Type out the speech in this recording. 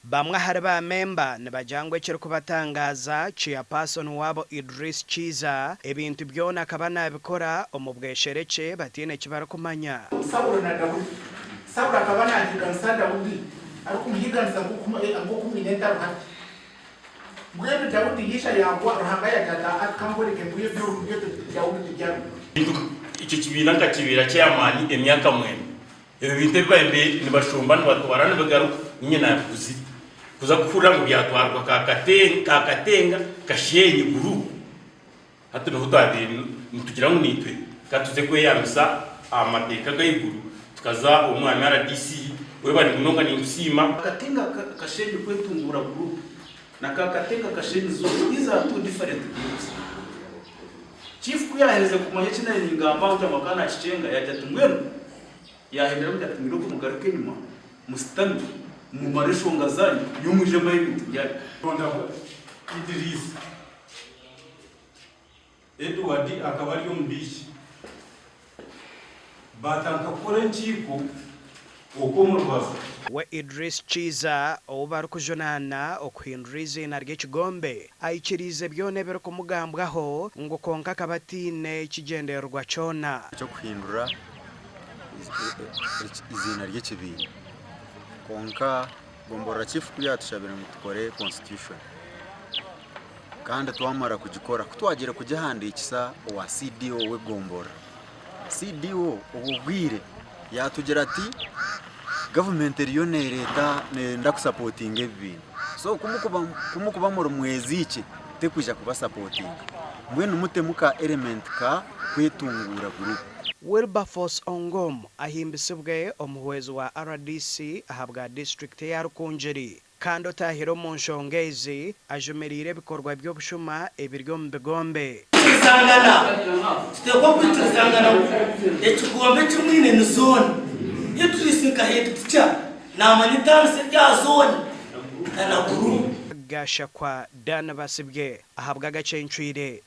Bamwe ahari ba memba nibagira ngu ekirikubatangaaza, Chairperson waabo Idris Kiiza ebintu byona akaba nabikora omu bwesherekye bataine eki barikumanya. Saulo na Daudi. Saulo akaba naahiiganisa Daudi, arikumuhiiganisa nk'oku mwine entaro hati. Mbwenu Daudi yaija yaagwa, Ruhanga yaagira ati, Ati ka nkworeke ngu ebi ori Daudi tibyarugwa. Ekyo kibiina nkakibeera chairman emyaka mwenda. Ebyo bintu ebi babaire nibashomba nibatwara nibigaruka niinye naabiguzire. Kuza kuhurira ngu byatwarwa Kakatenga, Kashenyi group hati niho twabaire nitugira ngu naitwe ka tuze kweyambisa aha mateeka g'ahaiguru tukaza omu Mwami RDC webare munonga ninkusiima. Kakatenga Kashenyi kwetunguura group na Kakatenga Kashenyi zone these are two different groups. Chief ku yaaherize kumanya eki naabaire ningamba aho kugira ngu akaba naakikyenga, yaagira ati, Mbwenu, yaahendera amugira ati, Mwine okumugaruka enyima, musitame, mumare enshonga zaanyu, nyowe mwije mbahe ebintu byanyu. Rondaho Idiriisa. Edward akaba ari omubiiki. Baatandika kukora enkiiko okwo omu rubaju. We Idris Kiiza ou barikujunaana okuhindura eiziina ry'ekigombe aikiriize byona ebirikumugambwaho ngu kwonka akaba ataine kigyendererwa kyona. Eky'okuhindura eiziina ry'ekibiina. Kwonka Gomborora Chief ku yaatushabire ngu tukore constitution kandi twamara kugikora, ku twagiire kugihandiikisa owa CDO w'egomborora, CDO obwo bwire yaatugira ati gavumenti eriyo neereeta neeyenda kusapotinga ebi bintu so ku murikuba muri mweziikye terikwija kubasapotinga mbwenu mutemu ka element ka kwetunguura guruupu. Wilberforce Ongom ahimbisibwe omuhwezi wa rdc ahabwa disiturikiti eya Rukungiri kandi otaahire omu nshonga ezi ajumiriire ebikorwa by'obushuma ebiri omu bigombe. Kwikirizangana, Tuteekwa kwikirizangana ngu ekigombe eki mwine ni zooni. Idris nka head teacher naamanya entaaniso eri aha zooni na na guruupu. Gashakwa Dan Basibye ahabw'agacencwire.